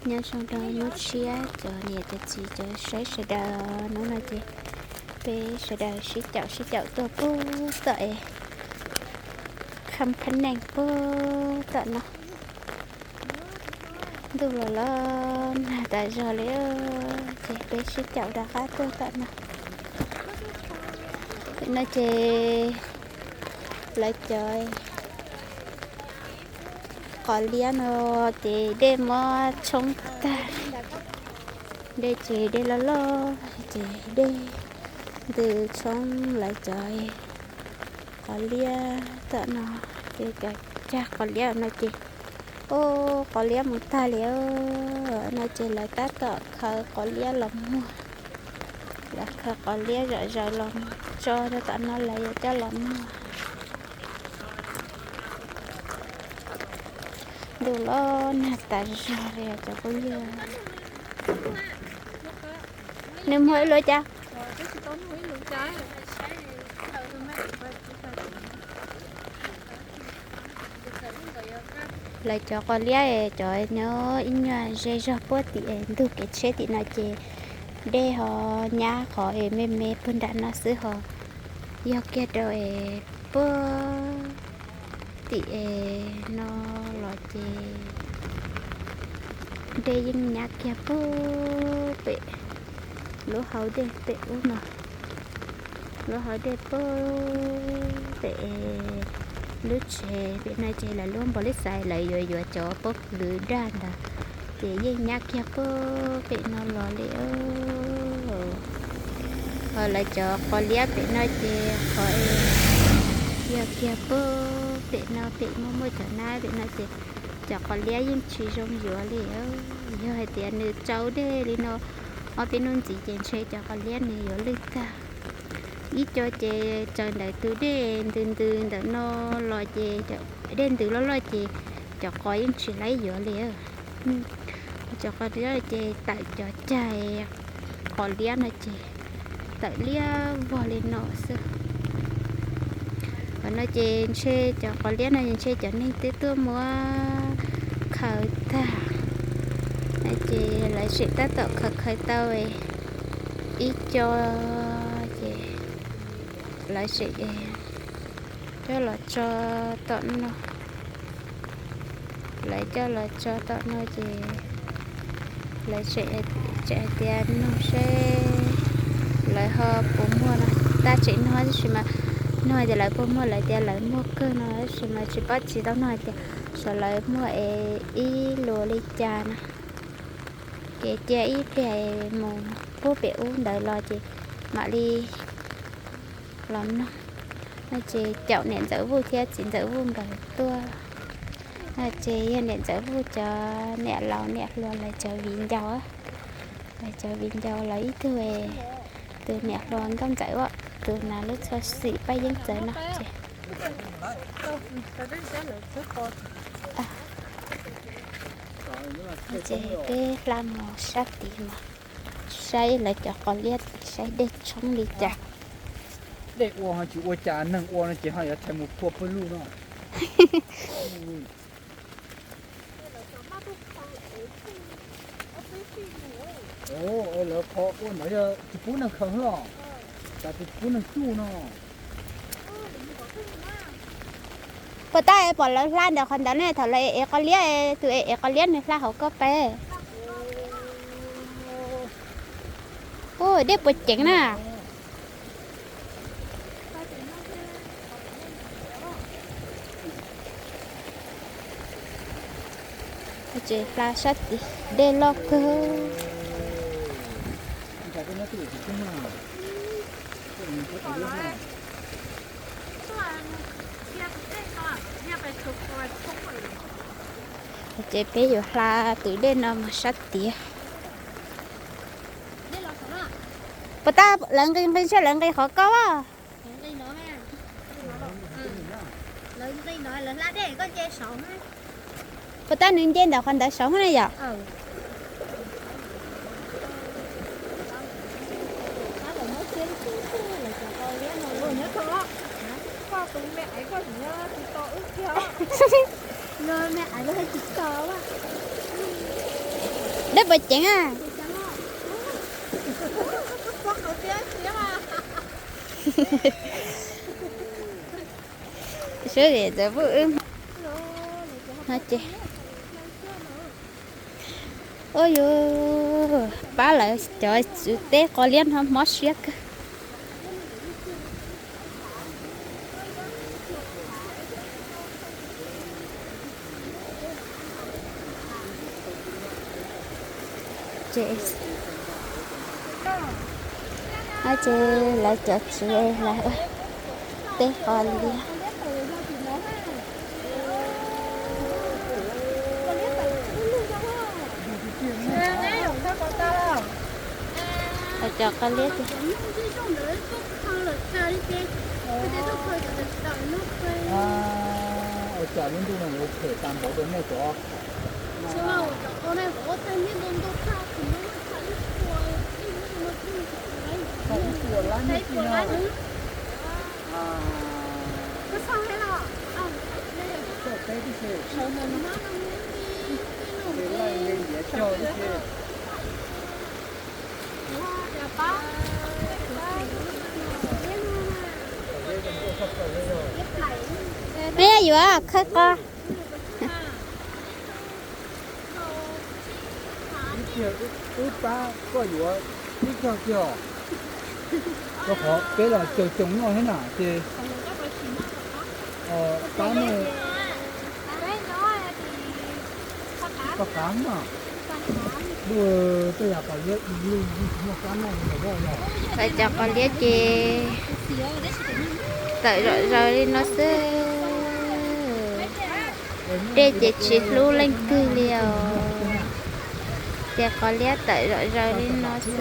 Nyob zoo rau hnub tshiab cov niam cov txiv cov saib sawv daws. Hnub no ces peb sawv daws sib caum sib caum tuaj puag tom es kham khab neeg puag tom no. Ntuj los los nag tas zog li, ces peb sib caum rov qab tuaj tom no. No ces lawv cov qos liab no ces dej muab tshoob tag. Dej ces dej loj loj ces dej ntws tshoob lawv cov qos liab tom no. Ces cov cag qos liab no ces, ub, qos liab mus tag li no ces lawv tab tom khaws qos liab los muag. Lawv khaws qos liab zom zaws los tso rau tom no lawv yuav coj los muag. Ntuj los nag tas zog li cov phooj ywg. Nws muag ib lub cas? Lawv cov qos liab es cov nyob ib nyuag ze zog puag tim es ntug kev tsheb tim no ces dej ho nyab qhov es me me puag nram no xwb ho yog kiag rau es puag tim es no los ces dej yeej nyab kiag puag pem lub hauv dej pem ub no. Lub hauv dej puag pem lub tsev pem no ces lawv lub npau li xais lawv yuav yuav cov pob kws daj ntawd ces yeej nyab kiag puag pem no los li. Ho lawv cov qos liab pem no ces qhov yog kiag puag pem no pem muaj muaj cov nab pem no ces cov qos liab yeej tsis zoo yuav li. Yog hais tias nws tsau dej li no ob peb hnub ntxiv ces ntshe cov qos liab nws yuav lwj tag. Ib co ces tsaws ntawm tus dej ntws ntws ntawm no los ces dej ntws loj loj ces cov qos yeej tsis laib yuav li. Cov qos liab ces tawm cov cag qos liab no ces tawm liab vog li no xwb. Qhov no ces ntshe cov qos liab no ntshe cov neeg twb tuaj muab khaws tag no ces lawv tseem tab tom khaws khaws tau ib co ces lawv tseem coj los tso tom no. Lawv coj los tso tom no ces lawv tseem hais tias nug seb lawv ho puas muag no. Tab tseem nug tab sis mas nug hais tias lawv puas muag lawv tias lawv muag kawg no tab sis mas tsis paub tsis tau nug hais tias xyov lawv muag es ib lus li cas no. Ces cia ib pliag mus puag pem ub ntawd los ces mam li los nug. No ces caum niam Ntxawm Vuj thiab txiv Ntxawm Vuj nkawd tuaj. No ces yog niam Ntxawm Vuj cov niam laus niam hluas lawv cov viv ncaus, lawv cov viv ncaus los ib tug, tus niam hluas Nkauj Ntxawm, tus nas lub txho xim Paj Yeeb Txawv no ces. Ces peb hla mus sab tid mas saib lawv cov qos liab tid saib dej tshoob li cas. Dej ua ho tsis ua cas, neeg ua no ces ho yuav thaij mus phua pawg lug no. Lawv qhov ua ntawd yog tsis pub neeg khaws los, tsam tsis pub neeg tsuj no. Puas tab pom lawv hla ntawm qhov ntawd ne, thaum lawv ev qos liab, tus ev qos liab nws hla hauv ko pes. Ua dej puas ceev na. Ces hla sab tid dej loj kawg. Ces peb yuav hla tus dej no mus sab tid. Puas tab lawv nqi nqi ntshe lawv nqi qhov ko a. Puas tab nws nce ntawm qhov ntawd saud na yom? Dej puas ceev a? Sub, txawm pub wb no ces. Ua yus pab lawv cov teb qos liab no mob siab kawg. Ces, ces lawv cov tsev lawv ua teb qos liab. Lawv cov qos liab ces Peb yuav khawb qos. Wb pab koj yuav ib co kiag os, rau qhov peb los caw coob noj thiab na ces pab nej. Koj qab na, lub tej yam qos liab ib lub tsis muaj kab noj li ntawd os. Lawv cov qos liab ces tawm zom zaws li no xwb. Dej ces tsis hlub leej twg li os. Ces qos liab tawm zom zaws li no xwb.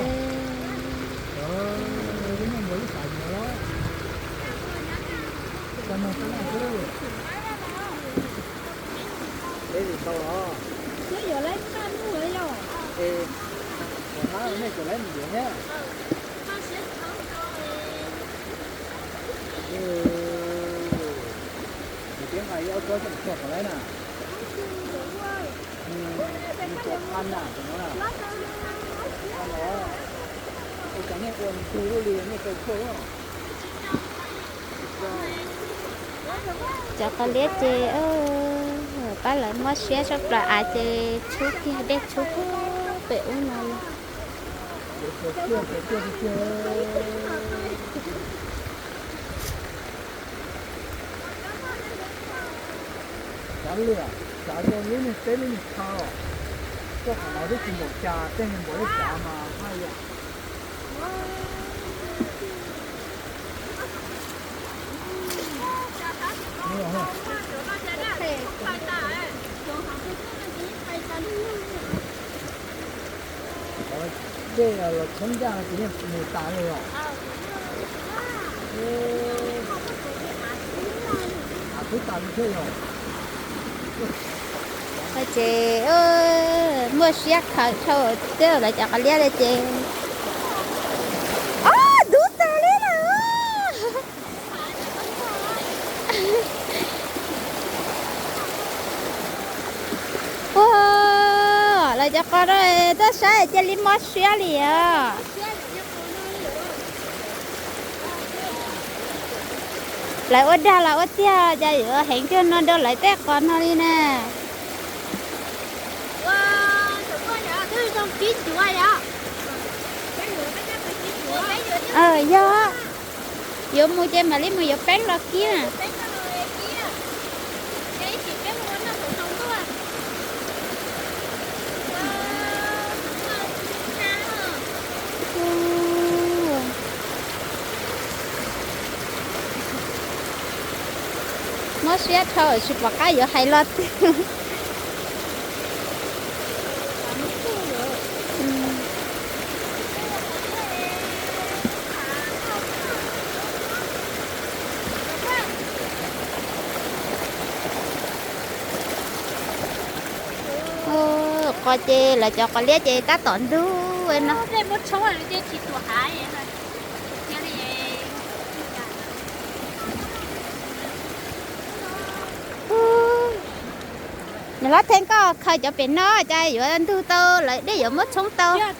Cov qos liab ces pab lawv mob siab sab plaws av ces tshub kiag dej tshub pem ub no li. Tsav liam, tsav zoo lub niag teb lub niag chaw os. Koj qhov no twb tsis npaum cas, tej npaum li tsav mas haj yam. Dej los tshoob ncaj no ces yeej mus tas li os. Av kub tas li thiab yog. Ces muaj siab khaws dhau twb lawv cov qos liab li ces. Ob, ntub tag li lawm. Ua, lawv cov qos no tuaj saib cia li mob siab li os. Lawv ua dag los ua tiag cas yuav heev cuag no rau lawv tej qos no li na. Yog, yuav mus ces mam li mus yuav peeb los kib na. Mob siab dhau tsis pom qab yuav hais lo twg. Qos ces lawv cov qos liab ces tab tom ntub no. Hlob Theej, koj khaws cov pem no cas yuav ntug tau lawv dej yuav muab tshoob tau. Cas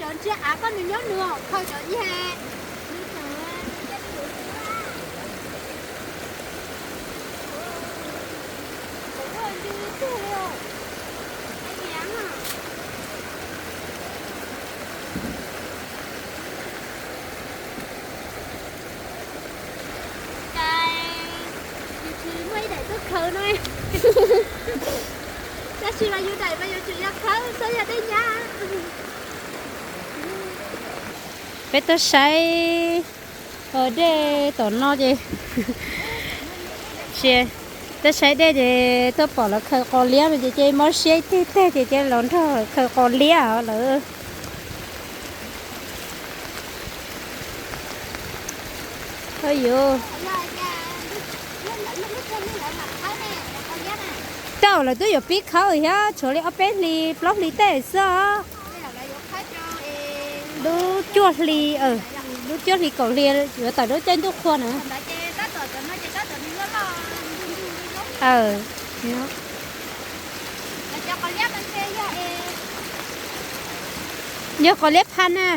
yus tsis muaj ib daim tuaj khaws no, tab sis mas yus daim mas yus tseem yog khawb xwb, yog dej nyab. Peb tuaj saib dej tom no ces, tuaj saib dej ces tuaj pom lawv khaws qos liab no ces, ces mob siab ib teg teg ces, ces los nrog lawv khaws qos liab lawm. Yuav, rau lawv twb yuav pib khawb thiab, tshuav li ob peb hlis plaub hlis tej xwb os. Lub cuaj hli, lub cuaj hlis kaum hli yuav tawm lub caij ntuj qhua na. Yog qos liab pha na.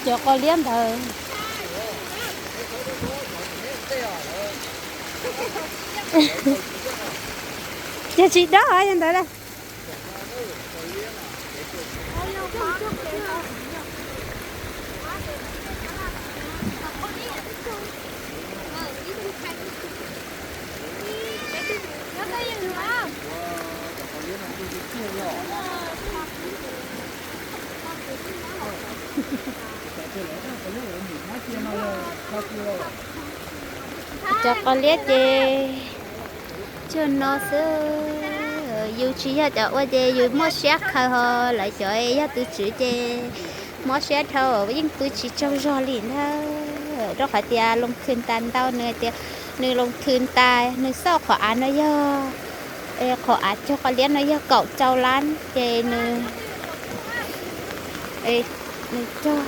Cov qos liab ntawd yog tsis dob yog ntawd. Cov qos liab ces cuag no xwb. Yus tsis yog cov ua ces yus muaj siab khaws, ho lawv cov yog tus tswv ces mob siab dhau, yeej pw tsis tsaug zog li ntag. Rau qhov tias loo thwm tas ntau, nws tias nws loo thwm tas nws xauj qhov av no yog, qhov av cog qos liab no yog kaum rau lab ces nws, nws cog,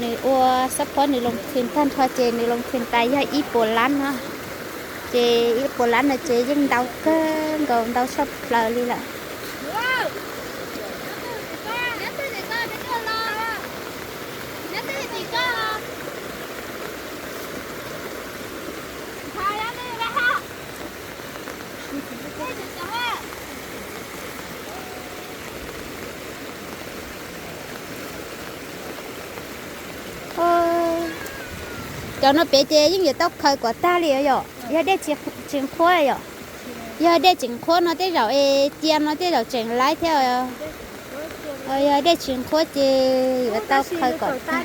nws ua xab phob nws loo thwm tag nrho ces nws loo thwm tas yog ib puas lab no. Ces ib puas lab no ces yeej ntau kawg nkaus, ntau tshaj plaws li lawm. Cov no pem ces yeej yuav tau khaws kom tag li yom, yog dej tsis nqhuab yom. Yog dej tseem nqhuab no tej zaum es cia no tej zaum tseem laib thiab. Yog dej tsis nqhuab ces yuav tau khaws kom tag.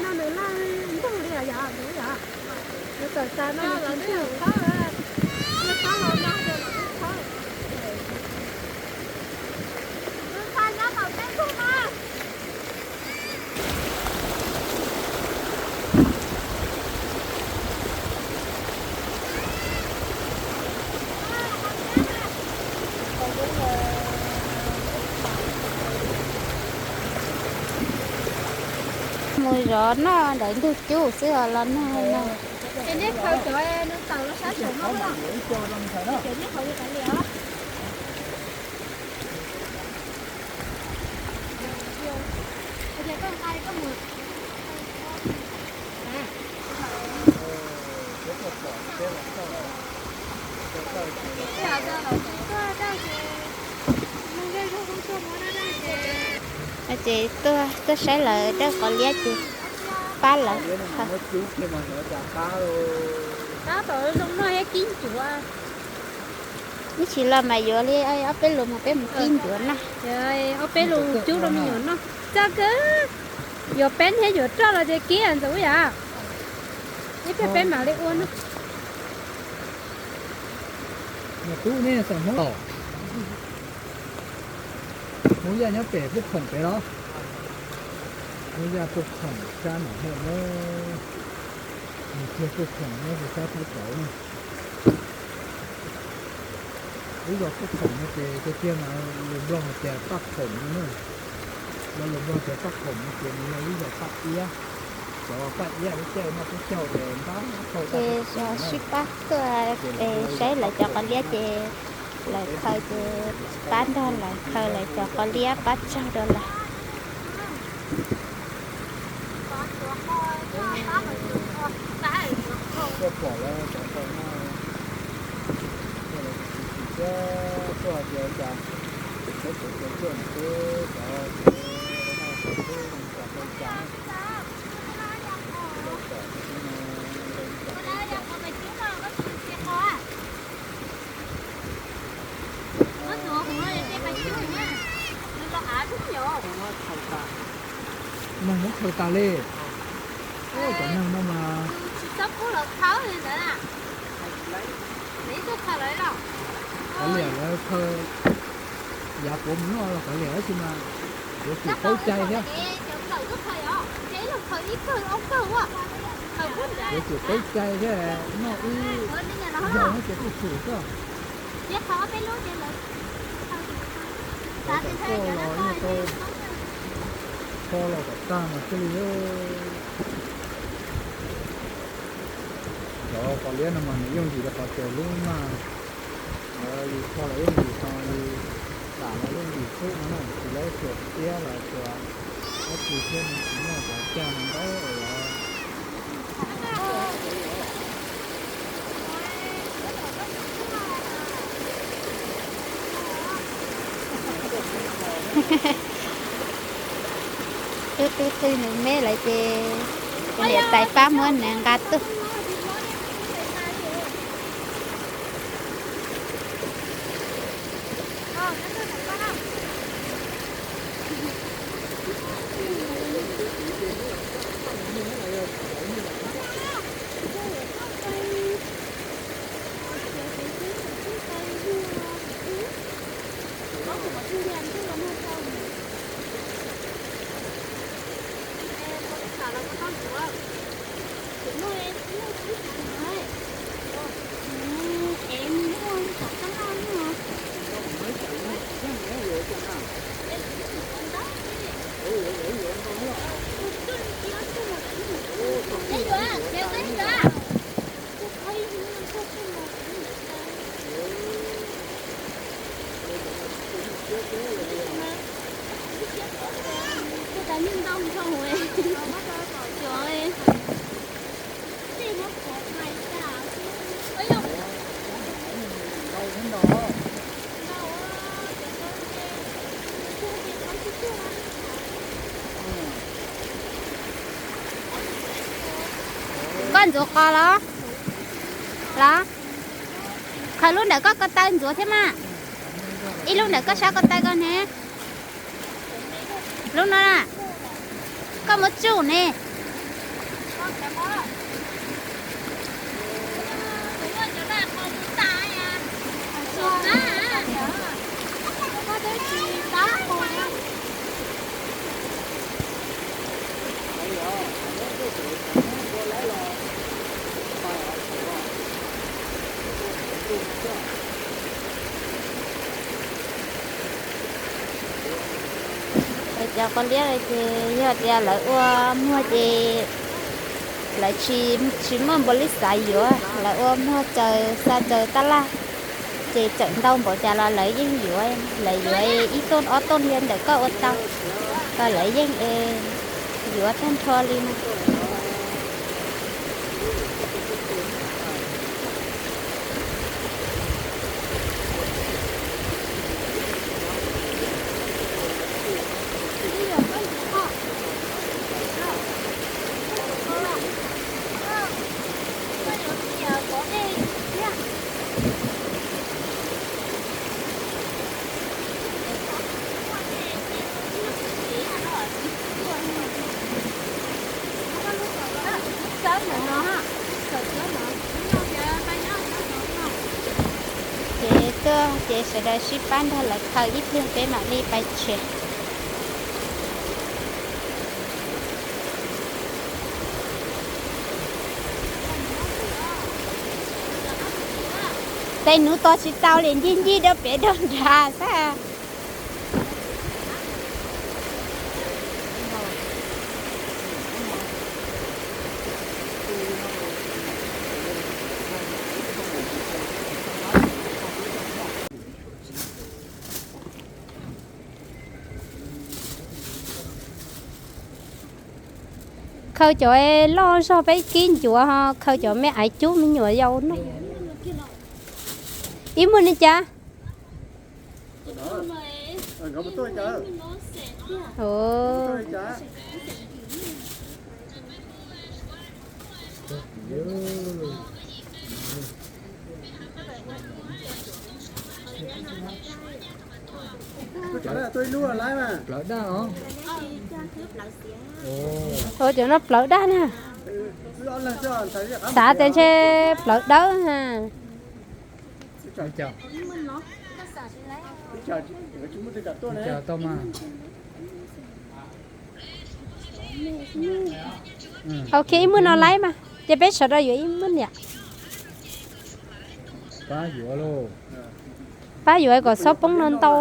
Mus zov noj ntawm ntug cub xwb os los nag no. Ces tuaj, tuaj saib lawv dawb qos liab ces pab lawv. Ib tsis los mas yuav li ob peb lus mas peb mus kib ncuav na. Ob peb lus cub rau me nyuam noj. Txog kawg, yuav peeb thiab yuav roj los ces kib ntxuav yam. Ib pliag peb mam li ua na. Tub ne, xeem Hmoob, Hmoob Yaj nyob pem puag khoom pem los? Hmoob Yaj puag khoom sab nram hauv na. Nws kiag puag khoom nyob rau sab pub kauv na. Lub zos Paj Khoom no ces tiag tiag mas lus Nplog hais tias Paj Khoom no na. Lus Nplog tias Paj Khoom no ces nws yog lub zos Paj Iab. Cov Paj Iab lub caij noj peb caug es nqa tau dab Ces tsi zos sib pab tuaj es saib lawv cov qos liab ces lawv khaws ces pab nrog lawv khaws lawv cov qos liab pab tsaug rau lawv. Tuaj pom lawv cov qos no, tuaj lawv tsis tsis thiab tuaj hais tias cas lawv tseem tuaj tuaj no xwb, cov tseem no xwb, cov tau cas na. Lawv pom xwb no, lawv pom cas. Neeg muab khaws tas li. Cov neeg no mas kav liam lawv khaws, yav puav mus noj los kav liam tab sis mas yuav tsum paub cai thiab. Yuav tsum paub cai thiab, noj ib zaug no ces kuj tsum xwb. Lawv tau kho los, kho los kom tag mas thiaj li. Cov qos liab no mas nws yooj yim rau qhov tias lub mas, yus kho los yooj yim, yus dam los yooj yim xwb no na, tsis lawv tsuas tiab los tsuas dab tsi thiab, nws tsis muaj cov cag no ntau los. Tub tub twg nws me lawm ces niam tais pab muab nws nqa tuaj. Koj ntxuav qos los? Los? Khaws lub ntawm koj ko taw ntxuav thiab mas. Ib lub ntawm koj sab ko taw ko ne. Lub no na. Koj muab tsuj ne. Lawv cov qos liab ces yog tias lawv ua muag ces lawv tsis, tsis muaj npaum li xav yuav, lawv ua muag tsaws, xa tsaws tab laj, ces tseem ntau npaum cas los lawv yeej yuav, lawv yuav ib tuj ob tuj li ntawm koj ua tau, los lawv yeej yuav tag nrho li no. Ces tuaj ces sawv daws sib pab nrog lawv khaws ib pliag peb mam li pais tsev. Tej nub tos tsis tau li, ncig ncig dua pem dua nrad xwb. Khaws cov loj zog peb kib ncuav, ho khaws cov me aiv cub me nyuam yaus noj. Ib muag li cas? Plawv daj os. Ua cov no plawv daj na. Xav tias ntshe plawv dawb na. Tau mas. Ok, ib muag no laib mas, ces peb sawv daws yuav ib muag niam. Pab yuav lauj. Pab yuav kom txhob poob no ntau.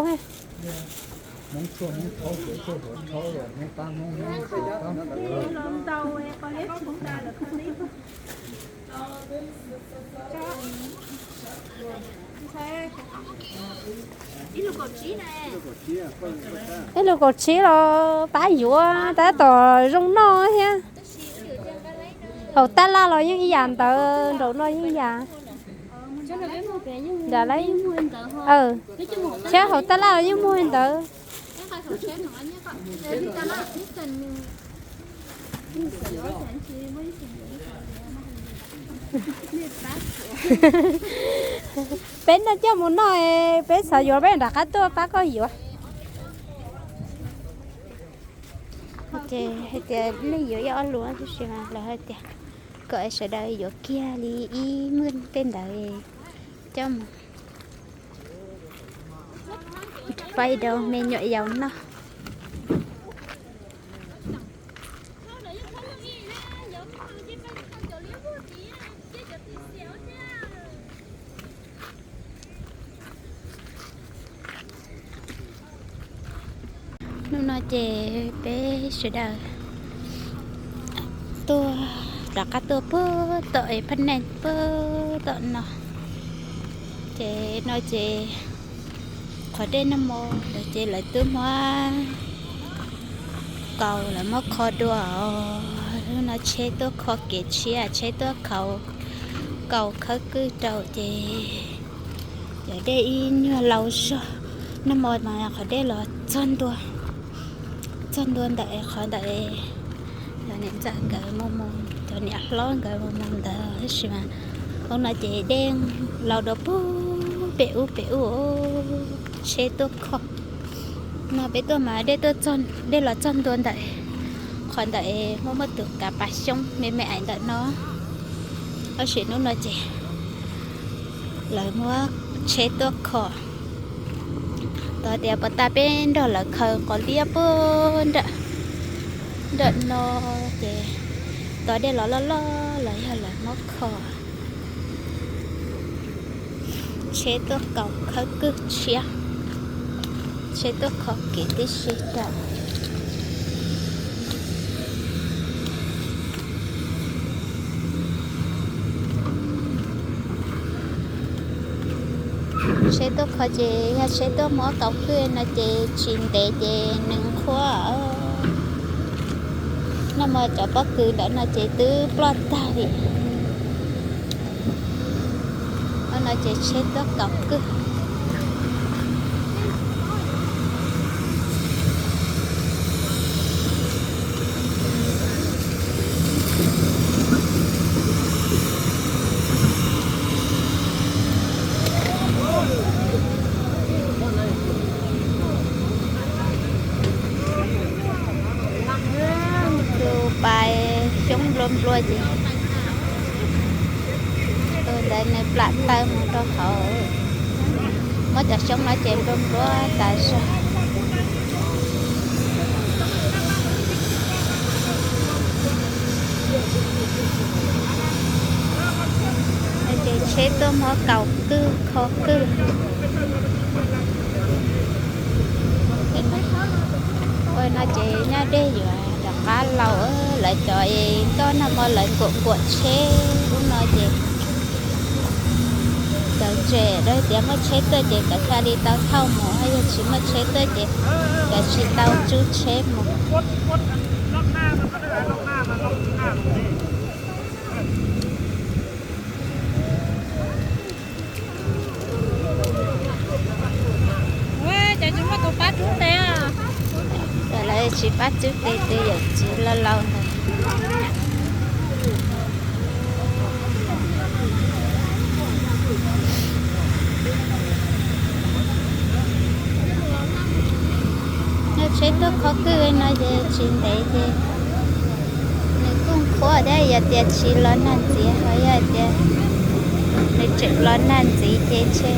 Hmoob tshuaj Hmoob thaub, Suav tshuaj Suav thaub, Hmoob pab Hmoob, Hmoob pab Hmoob. Ib lus kaum tsib los pab yuav tab tom zoo noj thiab. Haus tab laj los yeej ib yam ntawd, nraum no yeej yam. Thiab haus tab laj los yeej muag li ntawd. Peb noj coj mus noj, peb xav yuav peb rov qab tuaj pab koj yuav. Ces hais tias nej yuav ib ob lus tab sis mas lawv hais tias kom sawv daws yuav kiag li ib muag tej ntawd coj mus rau pab ib rau me nyuam yaus noj. Hnub no ces peb sawv daws tuaj, rov qab tuaj puag tom es phab neeg puag tom no. Ces no ces qhov dej nag hmo ntawd ces lawv twb muab kaus, lawv muab kho dua os. Hnub no tsheb tuaj kho kev tshiab, tsheb tuaj kaus khawb kwj rau ces cov dej ib nyuag laus zog. Nag hmo mas qhov dej los txog ntua, txog ntua ntawm qhov ntawm lawv niam ntxawm nkawd mus mus, cov niam hlob nkawd mus mus ntawd tab sis mas hnub no ces dej laus dua puag pem ub pem ub, tsheb tuaj kho. No peb tuaj mas dej tuaj txog, dej los txog ntua ntawm qhov ntawm muaj muaj tus kav pas xyoob me me ais ntawm no. Tab sis hnub no ces lawv muab tsheb tuaj kho. Tos tias puas tas peb nrog lawv khaws qos liab puag nram no ces tos dej los loj loj los yog lawv muab kho. Tsheb tuaj kaus khawb kwj tshiab, tsheb tuaj kho kev tib si rau. Tsheb tuaj kho ces yog tsheb tuaj muab kaus kwj no ces tsis ntev ces nws nqhuab. Nag hmo cov pob kws ntawd no ces twb ploj tag li. Hnub no ces tsheb tuaj kaus kwj. Tus pais xyoob nplua nplua ces tus ntawd nws plam taw mus rau hauv, muab cov xyoob no ces nplua nplua tas zog. Ces tsheb Tuaj muab kaus kwj kho kwj. Ua no ces nyob dej yuav rov qab laus, lawv cov es nkauj nag hmo lawv nkuam nkuam tsheb ub no ces cov tsem rau tias muaj tsheb tuaj ces cov thiaj li tau thauj mus, yog tsis muaj tsheb tuaj ces cov tsis tau tsub tsheb mus. Cov tsis muaj tus pab tsub tes. Lawv tsis pab tsub tes, tus yawm txiv laus laus ntawd. Nws tsheb tuaj kho kwj no ces tsis ntev ces nws kuj qhuav thiab, yog tias tsis los nag ntxiv, ho yog tias nws tseem los nag ntxiv ces ntshe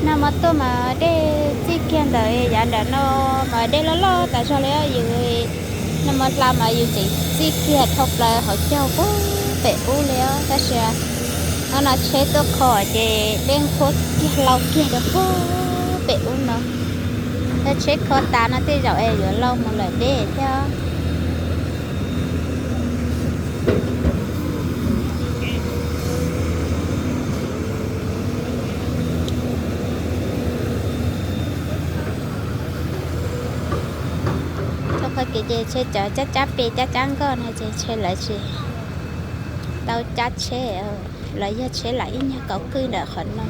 Nag hmo tuaj mas dej txij kiag ntawm yav nram no mas dej loj loj tas zog li. Yus nag hmo hla mas yus tseem txij kiag dhau plaws hauv caug puag pem ub li os, tab sis hnub no tsheb tuaj kho ces dej qhuav kiag hlau kiag rau puag pem ub no. Yog tsheb kho tas no tej zaum es yuav laus mus lawm deb thiab. Txoj qhov kev ces ntshe cov cab cab pes cab cab nkoj no ces ntshe lawv tsis tau cab tsheb, los yog tsheb lam ib nyuag kaus kwj ntawm qhov no.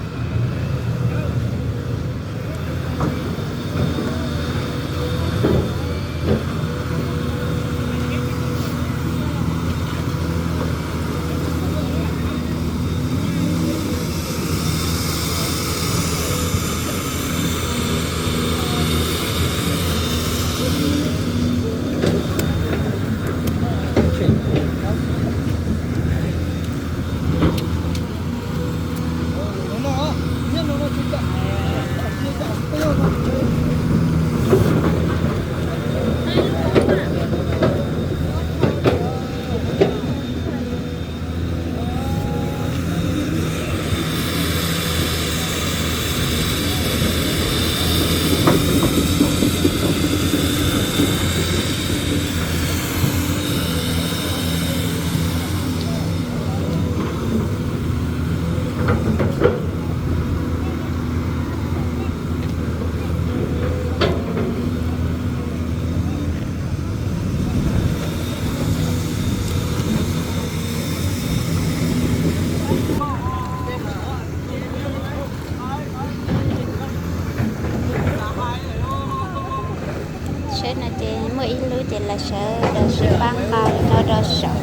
Tsheb no ces muaj ib lub ces lawv sawv daws sib pab nqa no rau saum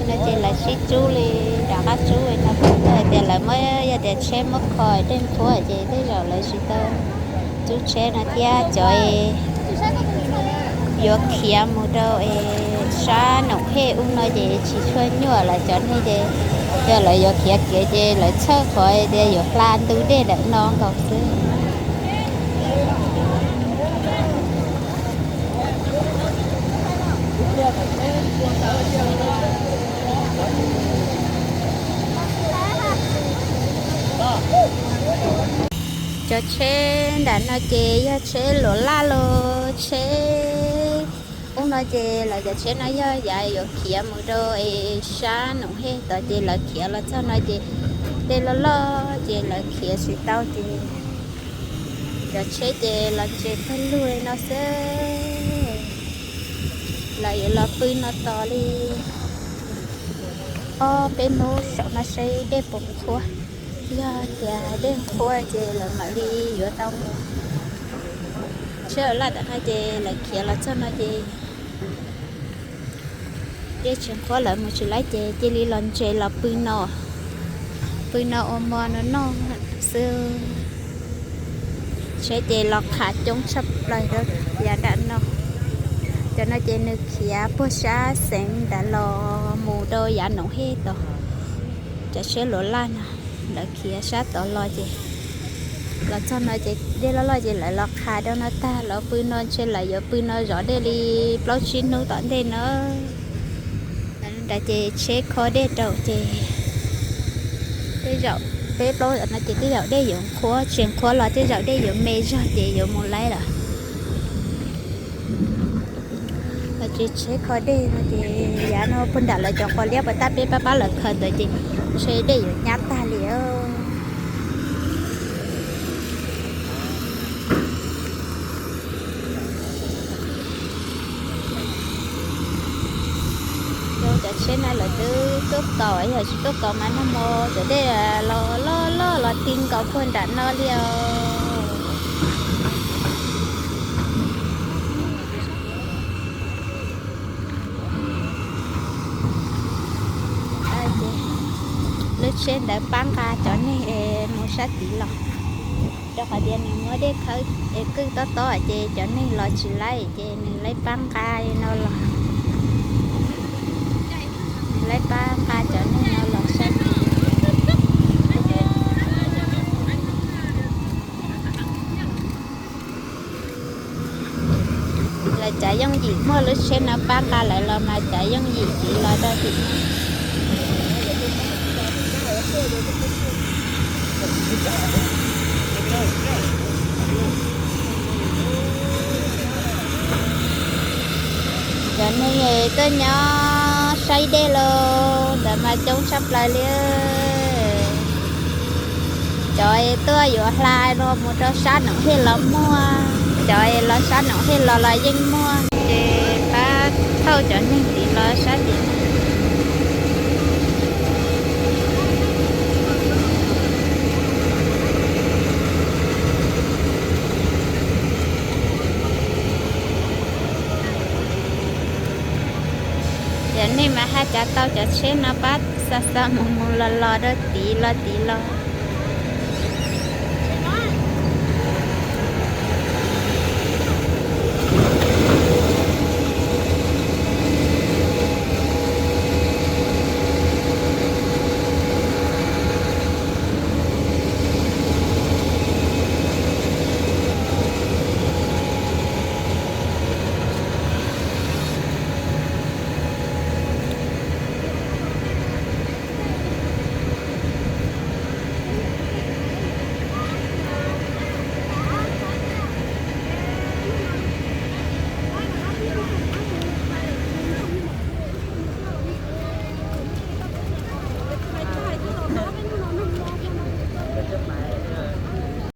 no ces lawv sib tsub li, rov qab tsub li no, hais tias lawv muab, yog tias tsheb muab kho dej qhuav ces tej zaum lawv tsis tau tsub tsheb no thiab. Cov yuav khiav mus rau sab Noom Hej ub no ces tsis tshua nyuaj, lawv cov neeg ces yog lawv yuav khiav kev ces lawv txhawj qhov tias yuav hla ntu dej ntawm no nkaus xwb. Cov tsheb nram no ces yog tsheb luam laj los tsheb ub no ces lawv cov tsheb no yog yav yuav khiav mus rau sab Noom Hej tod ces lawv khiav los txog no ces dej loj loj ces lawv khiav tsis tau ces cov tsheb ces los ntses pawg lug li no xwb. Lawv yuav los pw no tos li ob peb hnub saum no seb dej puas qhuav. Yog tias dej qhuav ces lawv mam li yuav tau mus. Tsheb luam laj tom no ces lawv khiav los txog no ces Dej tsis nqhuab lawm mus tsis laib ces cia li los ntses los pw no, pw no ua mov no noj xwb. Tsheb ces los qha coob tshaj plaws rau yav nram no. Cov no ces nws khiav puag sab xeev nram los mus rau yav Noom Hej tod. Cov tsheb luv laj no lawv khiav sab tod los ces los txog no ces dej loj loj ces lawv los qha rau no tag los pw no, ntshe lawv yuav pw no zov dej li plaub tsib hnub tom ntej no. Nram ces tsheb khob dej rau ces tej zaum peb plaub no ces tej zaum dej yuav nqhuab, tsis nqhuab los tej zaum dej yuav me zog ces yuav mus laib lawm. Los tsis tsheb kho dej no ces yav no puag nram lawv cov qos liab puas tab peb pab pab lawv khaws ntawd ces ntshe dej yuav nyab tag li. Cov tsheb no lawv twb tuaj kaus, yog tsis tuaj kaus mas nag hmo cov dej los loj loj los ti nkaus puag nram no li os. Lub tsheb ntawd pab nqa cov neeg mus sab tid los, rau qhov tias nws muab dej khawb es kwj tob tob ces cov neeg los tsis laib ces nws laib pab nqa no los, laib pab nqa cov neeg no los sab tid. Lawv cav yooj yim, muaj lub tsheb no pab nqa lawv los mas cav yooj yim tiv los rau tim. Cov neeg tuaj nyob saib dej los ntawd mas coob tshaj plaws li. Cov tuaj yuav hla no mus rau sab Noom Hej los muaj, cov los sab Noom Hej los los yeej muaj. Ces pab thauj cov neeg tid los sab tid. Cov neeg mas haj cav tau cov tsheb no pab xa xa mus mus los los rau tid los tid los.